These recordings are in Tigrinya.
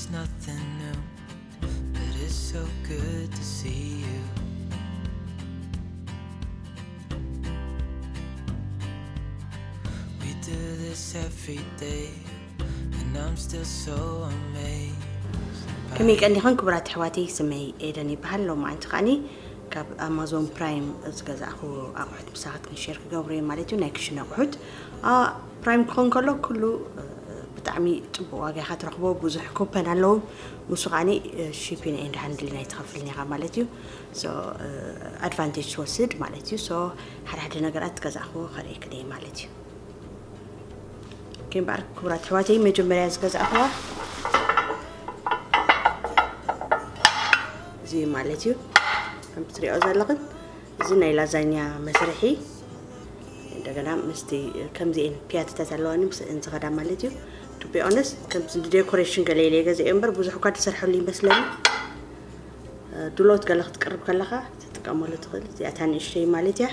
Nothing new, but it's so good to see you. We do this every day, and I'm still so amazed. ከመይ ቀኒኽን ክቡራት ኣሕዋተይ? ስመይ ኤደን ይበሃል። ሎማዓንቲ ከዓኒ ካብ ኣማዞን ፕራይም ዝገዛእኹ ኣቑሑት ምሳኻትክን ሼር ክገብሩ እየ ማለት እዩ። ናይ ክሽን ኣቑሑት ፕራይም ክኾን ከሎ ኩሉ ብጣዕሚ ፅቡቅ ዋጋ ኢኻ ትረኽቦ። ብዙሕ ኩፐን ኣለዎም። ንሱ ከዓኒ ሺፒን ኤንድ ሃንድሊን ኣይትኸፍልን ኢኻ ማለት እዩ። ኣድቫንቴጅ ትወስድ ማለት እዩ። ሓደ ሓደ ነገራት ዝገዛእኹ ከርእየክን እየ ማለት እዩ። ኪምባር ክቡራት ኣሕዋተይ፣ መጀመርያ ዝገዛእኹዋ እዚ ማለት እዩ። ከም ትሪኦ ዘለኽን እዚ ናይ ላዛኛ መስርሒ፣ እንደገና ምስቲ ከምዚኤን ፒያትታት ኣለዋኒ ምስእን ዝኸዳ ማለት እዩ። ቱ ቢ ኦነስት ከምዚ ንዴኮሬሽን ገለ ኢለ ገዚኦ እምበር ብዙሕ እኳ ትሰርሐሉ ይመስለኒ። ድሎት ገለ ክትቅርብ ከለኻ ትጥቀመሉ ትኽእል። እዚኣታ ንእሽተይ ማለት እያ።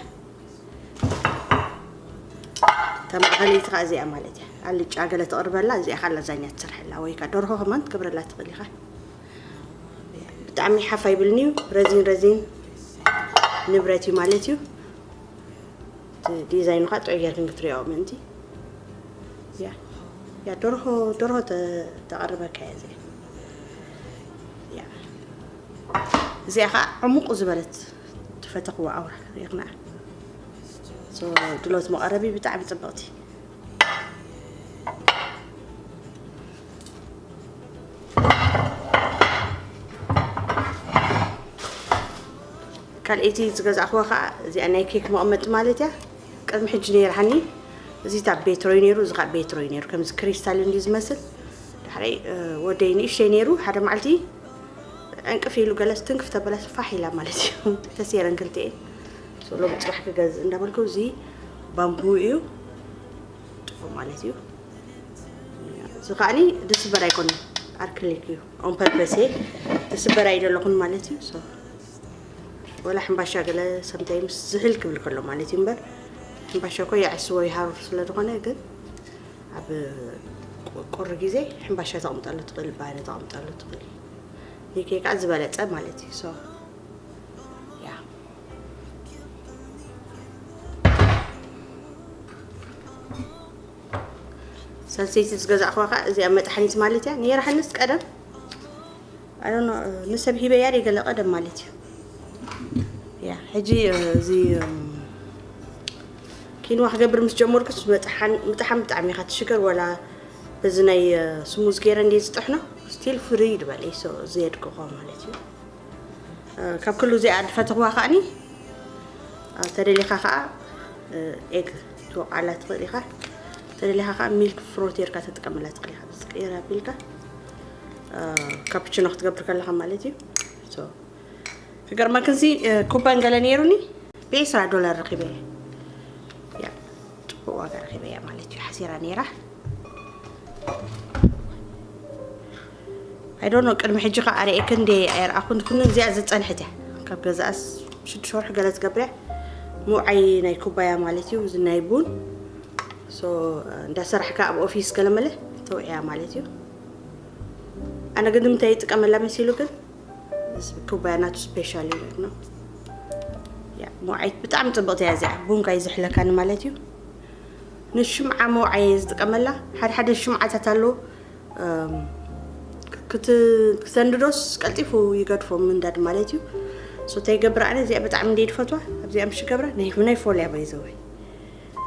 እታ ማእኸለይቲ ከዓ እዚኣ ማለት እያ። ኣልጫ ገለ ትቕርበላ፣ እዚኣ ከዓ ላዛኛ ትሰርሐላ ወይ ከዓ ደርሆ ከማን ትገብረላ ትኽእል ኢኻ። ብጣዕሚ ሓፍ ኣይብልን እዩ። ረዚን ረዚን ንብረት እዩ ማለት እዩ። እቲ ዲዛይኑ ከዓ ጥዑይ ጌርክን ክትሪኦ ምእንቲ። ያ ያ ደርሆ ደርሆ ተ- ተቕርበካ እያ እዚኣ። ያ እዚኣ ከዓ ዕሙቕ ዝበለት ትፈተኽዋ ኣውራ ሪእኽና። ድሎት መቐረቢ ብጣዕሚ ፅብቕቲ። ካልኣይቲ ዝገዛእኽዋ ከዓ እዚኣ ናይ ኬክ መቐመጢ ማለት እያ። ቅድሚ ሕጂ ነይርሃኒ። እዚ እታ ቤትሮይ ነይሩ፣ እዚ ከዓ ቤትሮይ ነይሩ። ከምዚ ክሪስታል እንዲ ዝመስል። ድሕረይ ወደይ ንእሽተይ ነይሩ። ሓደ መዓልቲ ዕንቅፍ ኢሉ ገለ ትንክፍ ተበላሽ ፋሕ ኢላ ማለት እዩ። ተሰይረን ክልቲኤን። ሎሚ ፅባሕ ክገዝእ እንዳበልኩ እዚ ባምቡ እዩ። ጥፉ ማለት እዩ። እዚ ከዓኒ ድስበር ኣይኮነን፣ ኣርክሊክ እዩ። ኦን ፐርፐስ ድስበር ኣይደለኹን ማለት እዩ። ወላ ሕምባሻ ገለ ሰምታይምስ ዝሕል ክብል ከሎ ማለት እዩ እምበር ሕምባሻ እኮ የዕስቦ ይሃሩር ስለ ዝኾነ ግን ኣብ ቁሪ ግዜ ሕምባሻ ተቕምጠሉ ትኽእል፣ ባኒ ተቕምጠሉ ትኽእል። ኒኬ ከዓ ዝበለፀ ማለት እዩ። ሶ ያ ሳልሰይቲ ዝገዛእኽዋ ከዓ እዚኣ መጥሓኒት ማለት እያ። ነይራ ሓንስ ቀደም ኣይ ዶንት ኖ ንሰብ ሂበያ ደይ ገለ ቀደም ማለት እዩ። ያ ሕጂ እዚ ኪንዋ ክገብር ምስ ጀመርኩስ ምጥሓን ምጥሓን ብጣዕሚ ኢኻ ትሽገር። ወላ በዚ ናይ ስሙዝ ገይረ እንደ ዝጥሕኖ ስቲል ፍሪ ይድበለይ። ሶ ዘየድቅቆ ማለት እዩ። ካብ ክሉ እዚኣ ዝፈተኽዋ ከዓኒ ተደሊኻ ከዓ ኤግ ትወቕዓላ ትኽእል ኢኻ። ተደሊኻ ከዓ ሚልክ ፍሮት ጌርካ ተጥቀመላ ትኽእል ኢኻ። ብዝቅየር ኣቢልካ ካፕችኖ ክትገብር ከለኻ ማለት እዩ። ክገርመክንሲ ኩባን ገለ ነይሩኒ ብዒስራ ዶላር ረኺበ እየ። ያ ፅቡቅ ዋጋ ረኺበ እያ ማለት እዩ። ሓሲራ ነይራ። ኣይ ዶንት ኖ ቅድሚ ሕጂ ከዓ ኣርእየክን እንደ ኣይረኣኹን ኩን እዚኣ ዝፀንሐት እያ። ካብ ገዛኣስ ሽዱሽተ ወርሒ ገለ ዝገብር እያ። ምውዓይ ናይ ኩባያ ማለት እዩ። እዚ ናይ ቡን ሶ እንዳሰራሕካ ኣብ ኦፊስ ገለ መለ ተውዕያ ማለት እዩ። ኣነ ግን ንምንታይ ይጥቀመላ መሲሉ ግን ኩባያ ናቱ ስፔሻል እዩ ነው። ያ መውዓይት ብጣዕሚ ፅብቕቲ እያ እዚኣ። ቡንካ እዩ ዝሕለካኒ ማለት እዩ። ንሽምዓ መውዓይ እየ ዝጥቀመላ። ሓደ ሓደ ሽምዓታት ኣለዉ ክትሰንድዶስ ቀልጢፉ ይገድፎ ምንዳድ ማለት እዩ። ሶ እንታይ ይገብር ኣነ እዚኣ ብጣዕሚ እንደ ድፈትዋ ኣብዚኣ ምሽ ገብራ ናይ ፎልያ ባይዘወይ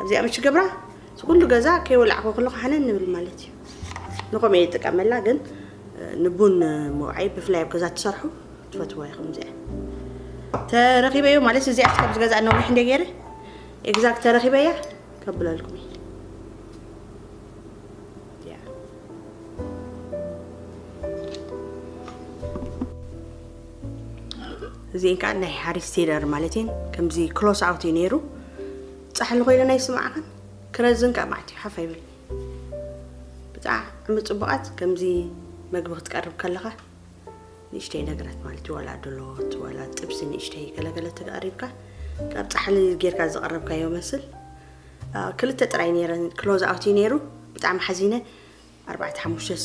ኣብዚኣ ምሽ ገብራ ኩሉ ገዛ ከይወላዕኮ ከለኹ ሓነን ንብል ማለት እዩ። ንኸምኡ እየ ዝጥቀመላ ግን ንቡን መውዓይ ብፍላይ ኣብ ገዛ ትሰርሑ ትፈትዋ ኢኹም እዚኣ። ተረኺበዮ ማለት እዚኣ ካብ ዝገዛእ ነዊሕ እንደ ገይረ ኤግዛክት ተረኺበያ ከብለልኩም እየ። እዚኤን ከዓ ናይ ሃሪ ስቴለር ማለት እየን። ከምዚ ክሎስ ኣውት እዩ ነይሩ። ፃሕሊ ኮይነ ናይ ስማዕኸን ክረዝን ከዓ ማለት እዩ ሓፍ ኣይብል። ብጣዕሚ ፅቡቓት ከምዚ መግቢ ክትቀርብ ከለኻ ንእሽተይ ነገራት ማለት እዩ። ዋላ ድሎት ዋላ ጥብሲ ንእሽተይ ገለገለ ተቀሪብካ ካብ ፃሕሊ ጌርካ ዝቀረብካዮ መስል ክልተ ጥራይ ነይረን ክሎዝ ኣውት እዩ ነይሩ። ብጣዕሚ ሓዚነ። ኣርባዕተ ሓሙሽተስ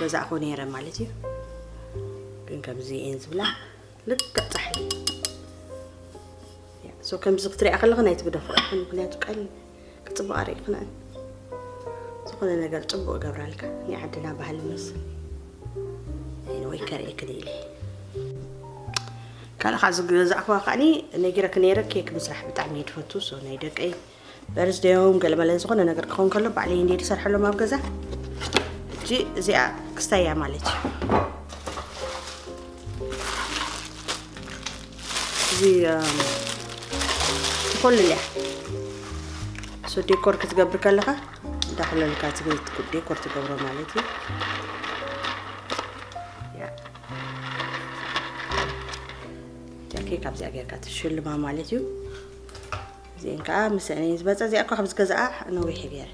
ገዛእኹ ነይረ ማለት እዩ። ግን ከምዚ እየን ዝብላ ልክዕ ፃሕሊ። ሶ ከምዚ ክትሪኣ ከለኺ ናይ ትግደፎ ይኹን፣ ምክንያቱ ቀል ክፅቡቕ ኣርኢ ክነአን ዝኾነ ነገር ፅቡቕ እገብራልካ። ናይ ዓድና ባህሊ መስል ወይ ከርእየክን ኢለ። ካልእ ካ ዝገዛእኩዋ ከዓኒ ነጊረክ ነይረ፣ ኬክ ምስራሕ ብጣዕሚ እየ ትፈቱ። ሶ ናይ ደቀይ በርዝደዮም ገለመለ ዝኾነ ነገር ክኸውን ከሎ ባዕለይ እንደ ዝሰርሐሎም ኣብ ገዛ። እጂ እዚኣ ክስታይ እያ ማለት እዩ። እዚ ትኾልል እያ። ሶ ዴኮር ክትገብር ከለኻ እንዳኾለልካ ትግ- ዴኮር ትገብሮ ማለት እዩ። ያ። ጃኬ ካብዚኣ ጌርካ ትሽልማ ማለት እዩ። እዚአን ከዓ ምስአን እየን ዝመፀ። እዚኣ እኳ ካብ ዝገዝኣ ነዊሕ ገይረ።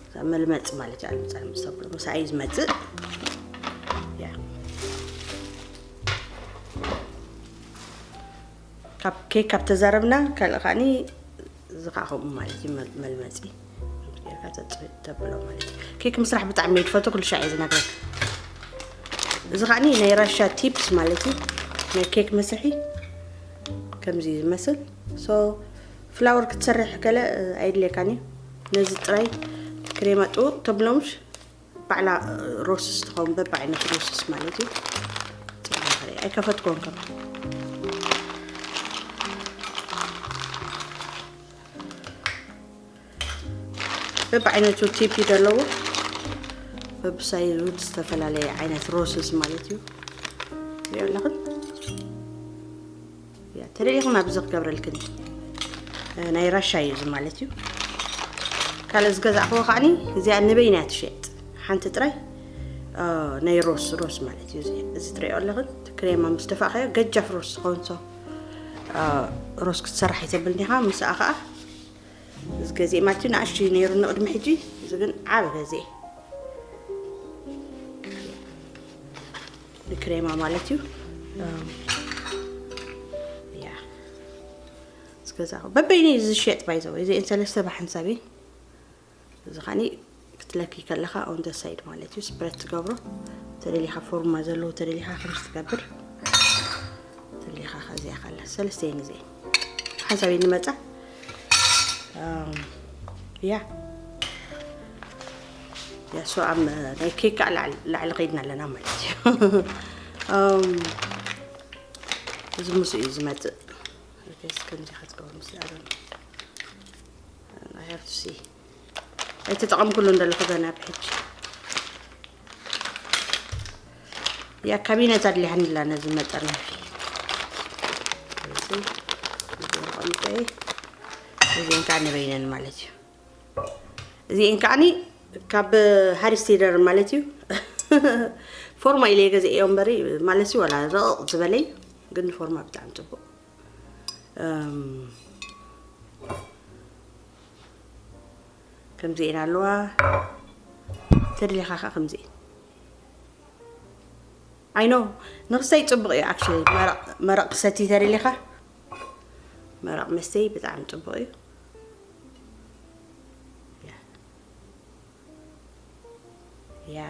እዛ መልመፂ ማለት እዩ። ኣልምፃ ምስ ተብሎ ምሳይ እዩ ዝመፅእ። ያ። ካብ ኬክ ካብ ተዛረብና ካልእ ከዓኒ እዚ ከዓ ከምኡ ማለት እዩ። መ- መልመፂ ጌርካ ተፅ- ተብሎ ማለት እዩ። ኬክ ምስራሕ ብጣዕሚ እየ ዝፈቱ፣ ኩሉ ሻዕ እየ ዝነግረክ። እዚ ከዓኒ ናይ ራሻ ቲፕስ ማለት እዩ። ናይ ኬክ መስርሒ ከምዚ እዩ ዝመስል። ሶ ፍላወር ክትሰርሕ ገለ ኣይድልየካን እዩ። ነዚ ጥራይ ክሬማ ጥውቕ ተብሎምሽ ባዕላ ሮስስ ትኸውን በብዓይነቱ ሮስስ ማለት እዩ። ፅቡቕ መኸሪ ኣይከፈትኩዎን ከም በብዓይነቱ ቲፒ ዘለዎ በብሳይዙ ዝተፈላለየ ዓይነት ሮስስ ማለት እዩ። ትሪኦ ኣለኽን? ያ፣ ተደሊኹም ኣብዚ ክገብረልክን እዩ። እ፣ ናይ ራሻ እዩ እዚ ማለት እዩ። ካልእ ዝገዛእኽዎ ከዓኒ እዚኣ ንበይና እያ ትሸጥ። ሓንቲ ጥራይ እ፣ ናይ ሮስ ሮስ ማለት እዩ። እዚ እዚ ትሪኦ ኣለኽን እቲ ክሬማ ምስ ደፋእኻዮ ገጃፍ ሮስ ዝኸውን ሰው እ፣ ሮስ ክትሰርሕ ኣይተብል ዲኻ። ምስኣ ከዓ እዚ ገዜ ማለት እዩ ንኣሽቱ እዩ ነይሩ ንቕድሚ ሕጂ። እዚ ግን ዓብ ገዜ ንክሬማ ማለት እዩ። እ፣ ያ። ዝገዛኹ በበይነይ ዝሸጥ ባይዘው እዚአን ሰለስተ ብሓንሳብ እየን። እዚ ኸኒ ክትለኪ ከለኻ on the side ማለት እዩ። ስፕረድ ትገብሮ ተደሊኻ ፎርማ ዘለዎ ተደሊኻ ከምዚ ትገብር ተደሊኻ ከዚያ ከለ ሰለስተ እየን እዚአን ሓንሳብ እየን ዝመፃ። እም፣ ያ ያ ሶ ኣብ ናይ ኬክ ከዓ ላዕሊ ላዕሊ ከይድና ኣለና ማለት እዩ። እም፣ እዚ ምስ እዩ ዝመፅእ። ኦኬ፣ እስከ ከምዚ ክትገብሩ ምስ ኣበን I have to see ኣይተጠቐምኩሉ እንደለኹ ገና ብሕጂ። ያ ካቢነት ኣድሊሃኒ ኣላ ነዚ መጠርነፊ። እዚ እዚ ቆምጠይ እዚአን ከዓ ንበይነን ማለት እዩ። እዚአን ከዓኒ ካብ ሃሪስቴደር ማለት እዩ። ፎርማ ኢለ ገዚአዮ እምበሪ ማለት እዩ። ዋላ ረቕቕ ዝበለ እዩ፣ ግን ፎርማ ብጣዕሚ ፅቡቕ። እም፣ ከምዚኤን ኣለዋ። ተደሊኻ ከዓ ከምዚኤን። I know ንክስተይ ፅቡቕ እዩ። Actually መረቕ መረቕ ክሰቲ ተደሊኻ መረቕ መስተይ ብጣዕሚ ፅቡቕ እዩ። ያ ያ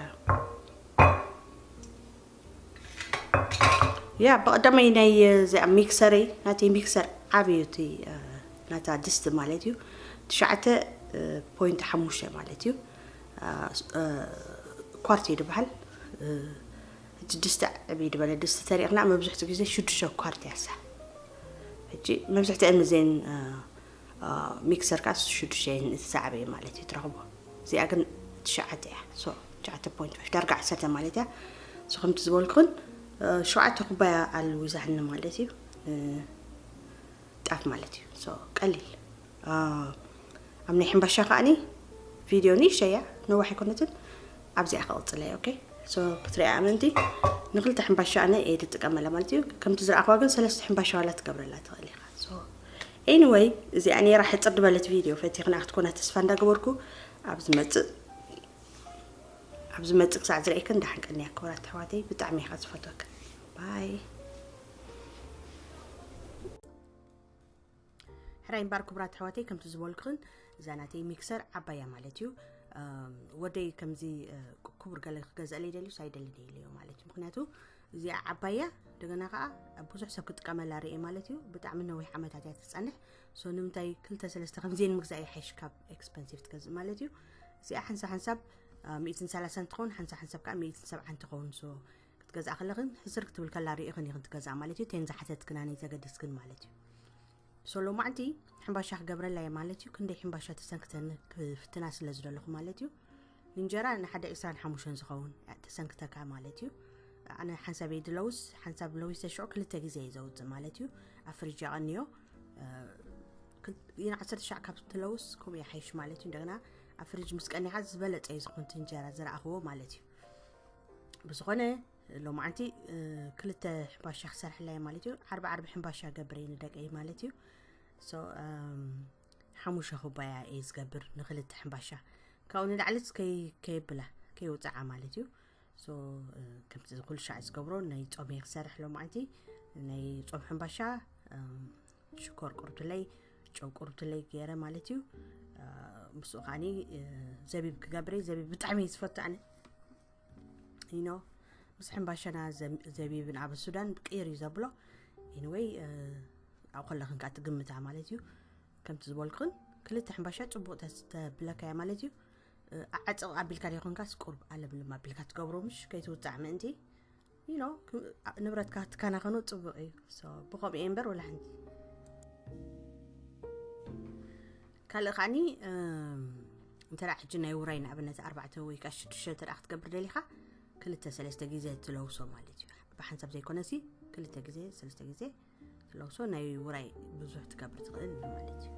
ያ ብቐዳማይ ናይ እዚኣ ሚክሰረይ ናተይ ሚክሰር ዓብዩ እቲ እ፣ ናታ ድስቲ ማለት እዩ ትሽዓተ እ፣ ፖይንት ሓሙሽተ ማለት እዩ። እ፣ እ፣ ኳርቲ እዩ ዝበሃል። እ፣ እቲ ድስቲ ዕብይ ዝበለ ድስቲ ተሪቕና መብዝሕትኡ ግዜ ሽዱሽተ ኳርቲ ያሳ። ሕጂ መብዝሕትአን እዘን እ፣ እ፣ ሚክሰር ከዓ ሽዱሽተ እየን እቲ ዝዓበየ ማለት እዩ ትረኽቦ። እዚኣ ግን ትሽዓተ እያ። ሶ ትሽዓተ ፖይንት ፋይቭ ዳርጋ ዓሰርተ ማለት እያ። ሶ ከምቲ ዝበልኩን እ፣ ሸውዓተ ኩባያ ኣልዊዛኒ ማለት እዩ። እ፣ ጣፍ ማለት እዩ። ሶ ቀሊል እ፣ ኣብ ናይ ሕምባሻ ከዓኒ ቪድዮ ንእሽተይ እያ ነዋሕ ኣይኮነትን። ኣብዚኣ ክቕፅለ እየ። ኦኬ ሶ ክትሪኣ ኣመንቲ ንክልተ ሕምባሻ ኣነ እየ ዝጥቀመላ ማለት እዩ። ከምቲ ዝረኣኽዋ ግን ሰለስተ ሕምባሻ ዋላ ትገብረላ ትኽእል ኢኻ። ሶ ኤኒወይ እዚኣ ነይራ ሕፅር ዝበለት ቪድዮ ፈቲኽና ክትኮና ተስፋ እንዳገበርኩ ኣብ ዝመፅእ ኣብ ዝመፅእ ክሳዕ ዝርእየክን ደሓን ቀንያ ክቡራት ኣሕዋተይ። ብጣዕሚ እየ ዝፈትወክን። ባይ። ሕራይ እምበኣር ክቡራት ኣሕዋተይ ከምቲ ዝበልኩኽን እዛ ናተይ ሚክሰር ዓባያ ማለት እዩ። ወደይ ከምዚ ክቡር ገለ ክገዝእለይ ደልዩ ኣይደልን ኢለዮ ማለት እዩ። ምክንያቱ እዚኣ ዓባያ እንደገና ከዓ ብዙሕ ሰብ ክጥቀመላ ርኤ ማለት እዩ። ብጣዕሚ ነዊሕ ዓመታት እያ ትፀንሕ። ሶ ንምንታይ ክልተ ሰለስተ ከምዚን ምግዛእ ይሓይሽ ካብ ኤክስፐንሲቭ ትገዝእ ማለት እዩ። እዚኣ ሓንሳ ሓንሳብ ሚእትን ሰላሳን ትኸውን፣ ሓንሳ ሓንሳብ ከዓ ሚእትን ሰብዓን ትኸውን። ሶ ክትገዝኣ ከለኽን ሕስር ክትብል ከላ ርኢኽን ኢኽን ትገዝኣ ማለት እዩ። ተን ዝሓተትክን ኣነ ዘገድስክን ማለት እዩ። ሶ ሎማዕንቲ ሕምባሻ ክገብረላ እየ ማለት እዩ። ክንደይ ሕምባሻ ተሰንክተን ክፍትና ስለ ዝደለኹ ማለት እዩ። ንእንጀራ ንሓደ ዕስራን ሓሙሽተን ዝኸውን ተሰንክተካ ማለት እዩ። ኣነ ሓንሳብ እየ ድለውስ፣ ሓንሳብ ለዊሰ ሽዑ ክልተ ግዜ እየ ዘውፅእ ማለት እዩ። ኣብ ፍሪጅ የቐንዮ ይን ዓሰርተ ሻዕ ካብ ትለውስ ከምኡ ይሓይሽ ማለት እዩ። እንደገና ኣብ ፍሪጅ ምስ ቀኒኻ ዝበለፀ እዩ ዝኾን እንጀራ ዝረኣኽዎ ማለት እዩ። ብዝኾነ ሎማዓንቲ ክልተ ሕምባሻ ክሰርሕላ እየ ማለት እዩ። ዓርቢ ዓርቢ ሕምባሻ ገብር እየ ንደቀይ ማለት እዩ። ሶ ሓሙሽተ ኩባያ እየ ዝገብር ንክልተ ሕምባሻ። ካብኡ ንላዕልስ ከይ- ከየብላ ከየውፅዓ ማለት እዩ። ሶ ከምቲ ኩሉ ሻዕ ዝገብሮ ናይ ፆም እየ ክሰርሕ ሎማዓንቲ። ናይ ፆም ሕምባሻ ሽኮር ቁርብትለይ፣ ጨው ቁርብትለይ ገይረ ማለት እዩ። ምስኡ ከዓኒ ዘቢብ ክገብር እየ። ዘቢብ ብጣዕሚ እየ ዝፈቱ ኣነ። ዩ ኖ ምስ ሕምባሻና ዘቢብን ኣብ ሱዳን ቅይር እዩ ዘብሎ። ኤኒወይ ኣብኡ ከለኽን ከዓ ትግምታ ማለት እዩ። ከምቲ ዝበልኩኽን ክልተ ሕምባሻ ፅቡቕ ተስተብለካ እያ ማለት እዩ። ኣዓፅቕ ኣቢልካ ደይኮንካስ ቁርብ ኣለምልም ኣቢልካ ትገብሮ ምሽ ከይትውፃዕ ምእንቲ ዩ ኖ ንብረትካ ክትከናኸኖ ፅቡቕ እዩ። ብከምኡ እየ እምበር ወላ ሓንቲ። ካልእ ከዓኒ እንተ ሕጂ ናይ ውራይ ንኣብነት ኣርባዕተ ወይ ከዓ ሽዱሽተ እንተ ክትገብር ደሊኻ ክልተ ሰለስተ ግዜ ትለውሶ ማለት እዩ። ብሓንሳብ ዘይኮነሲ ክልተ ግዜ ሰለስተ ግዜ ትለውሶ ናይ ውራይ ብዙሕ ትገብር ትኽእል ማለት እዩ።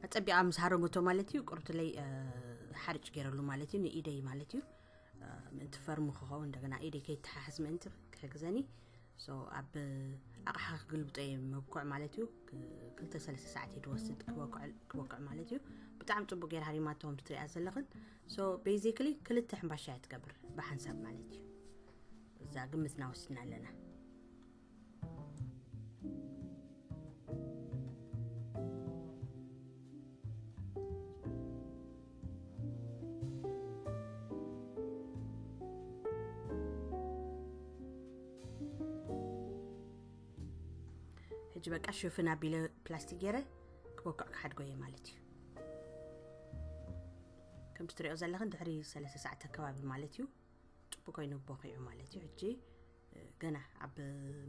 ኣፀቢቓ ምስ ሃረመቶ ማለት እዩ። ቁርብትለይ ሓርጭ ገይረሉ ማለት እዩ፣ ንኢደይ ማለት እዩ። ምእንቲ ፈርሙ ክኸውን እንደገና ኢደይ ከይተሓሕዝ ምእንቲ ክሕግዘኒ። ሶ ኣብ ኣቕሓ ክግልብጦ እየ መብኩዕ ማለት እዩ። ክልተ ሰለስተ ሰዓት እዩ ዝወስድ ክበኩዕ ማለት እዩ። ብጣዕሚ ፅቡቅ ገይራ ሃሪማቶ ከምቲ ትሪኣ ዘለኽን። ሶ ቤዚክሊ ክልተ ሕምባሻ እያ ትገብር ብሓንሳብ ማለት እዩ። እዛ ግምትና ወሲድና ኣለና። ሕጂ በቃ ሽፍን ኣቢለ ፕላስቲክ ገይረ ክበኩዕ ክሓድጎ እየ ማለት እዩ። ከምቲ ትሪኦ ዘለኽን ድሕሪ ሰለስተ ሰዓት ኣከባቢ ማለት እዩ ጽቡቅ ኮይኑ ቦኺዑ ማለት እዩ። ሕጂ ገና ኣብ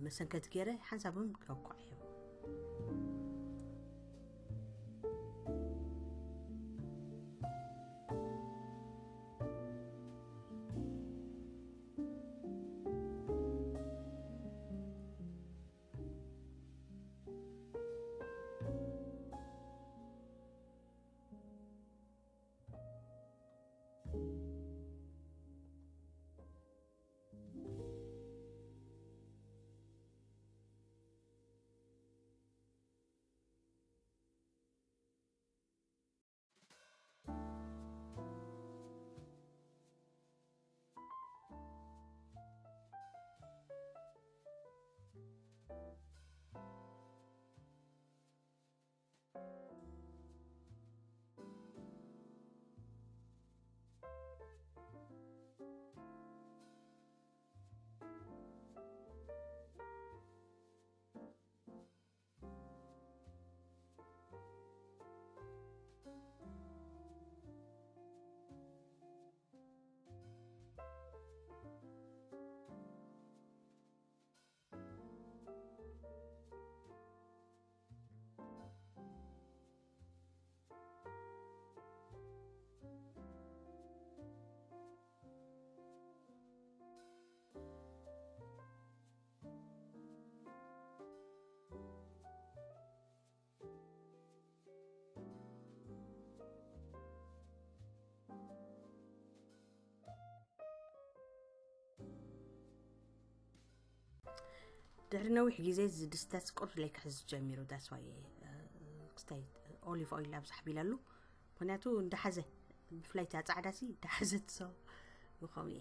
መሰንከቲ ገይረ ሓንሳብ እውን ከብኩዕ እየ። ድሕሪ ነዊሕ ግዜ እዚ ድስታት ቁር ለይ ክሕዝ ጀሚሩ። ዳስዋይ ክስታይ ኦሊቭ ኦይል ኣብዛሕ ቢለሉ። ምክንያቱ እንዳሓዘ፣ ብፍላይ እታ ጻዕዳ ሲ እንዳሓዘት ሰው ይኸው እየ።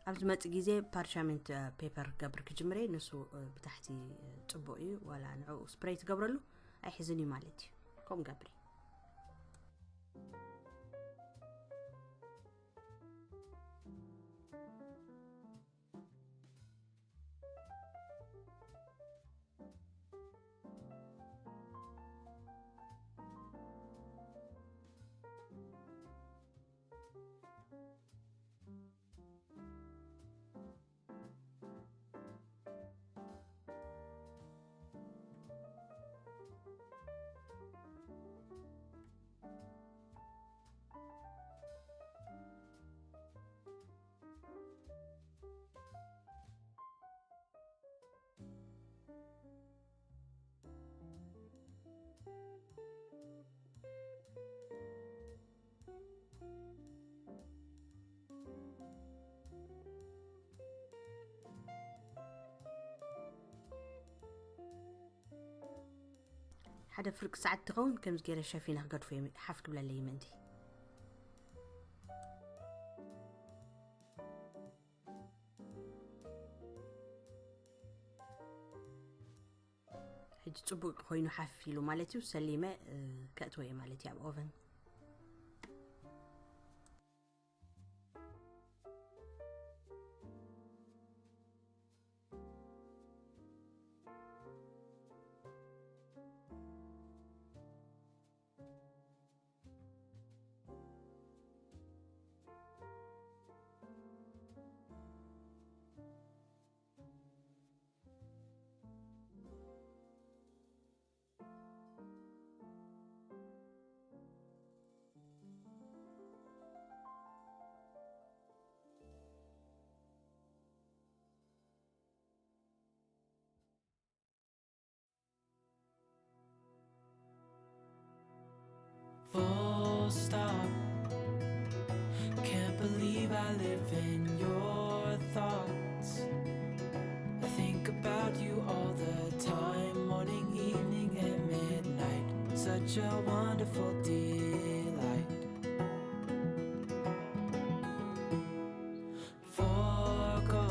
ኣብ ዝመጽእ ግዜ ፓርቻመንት ፔፐር ገብር ክጅምረ። ንሱ ብታሕቲ ጽቡቅ እዩ። ዋላ ንዕኡ ስፕሬይ ትገብረሉ ኣይሕዝን እዩ ማለት እዩ። ከምኡ ገብሪ። ሓደ ፍርቂ ሰዓት ትኸውን ከምዚ ገይረ ሸፊነ ክገድፎ እየ፣ ሓፍ ክብለለይ ምእንቲ። ሕጂ ጽቡቅ ኮይኑ ሓፍ ኢሉ ማለት እዩ። ሰሊመ ከእትዎ እየ ማለት እዩ ኣብ ኦቨን። Full stop. Can't believe I live in your thoughts. I think about you all the time, morning, evening, and midnight. Such a wonderful delight. Forgo,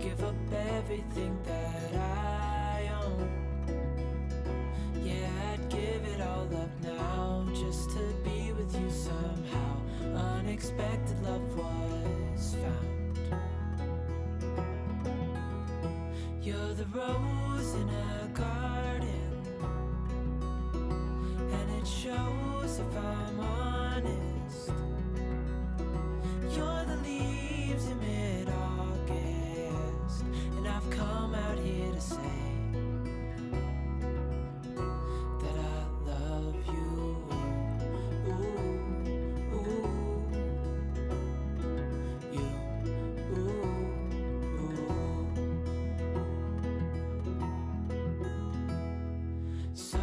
give up everything that I own. Yeah, I'd give it all up now just to be with you somehow. Unexpected love was found. Rose in a garden, and it shows if I'm honest. You're the leaves in mid-August, and I've come out here to say that I love you. Ooh, ooh, you, ooh, ooh. So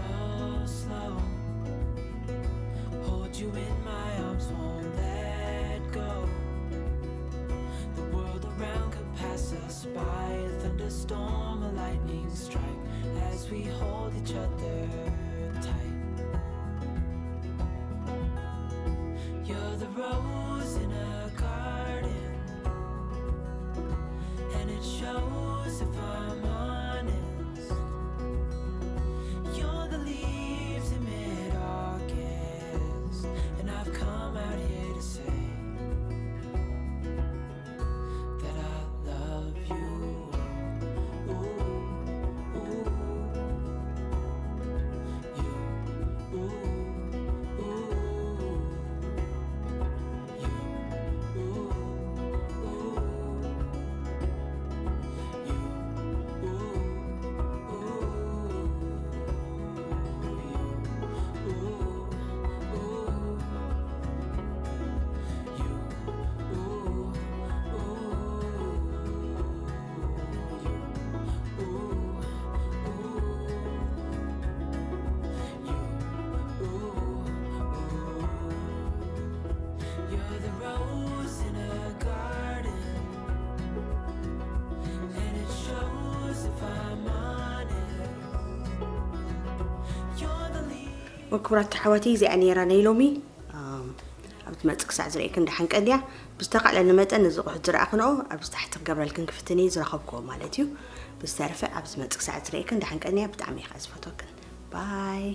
slow, hold you in my arms, won't let go. The world around could pass us by, a thunderstorm, a lightning strike, as we hold each other tight. You're the rose in a garden, and it shows if I'm honest. You're the leaves in mid-August, and I've come out here to say that I love you. Ooh, ooh, you, ooh, ooh, you, ooh, ooh, you, ooh, ooh, you, ooh, ooh, you, ooh, ooh. You're the rose in a garden, and it shows if I'm honest. You're the leaf. ክቡራት ኣሕዋተይ፣ እዚኣ ነይራ ናይ ሎሚ። ኣም፣ ኣብ ትመጽእ ክሳዕ ዝርእየክን ደሓን ቀንያ። ብዝተኻእለኒ መጠን ነዚ ኣቑሑት ዝረኣኽንኦ ኣብዚ ታሕቲ ክገብረልክን ክፍትን እየ፣ ዝረኸብክዎ ማለት እዩ። ብዝተረፈ ኣብ ዝመጽእ ክሳዕ ዝርእየክን ደሓን ቀንያ። ብጣዕሚ እየ ከኣ ዝፈትወክን። ባይ።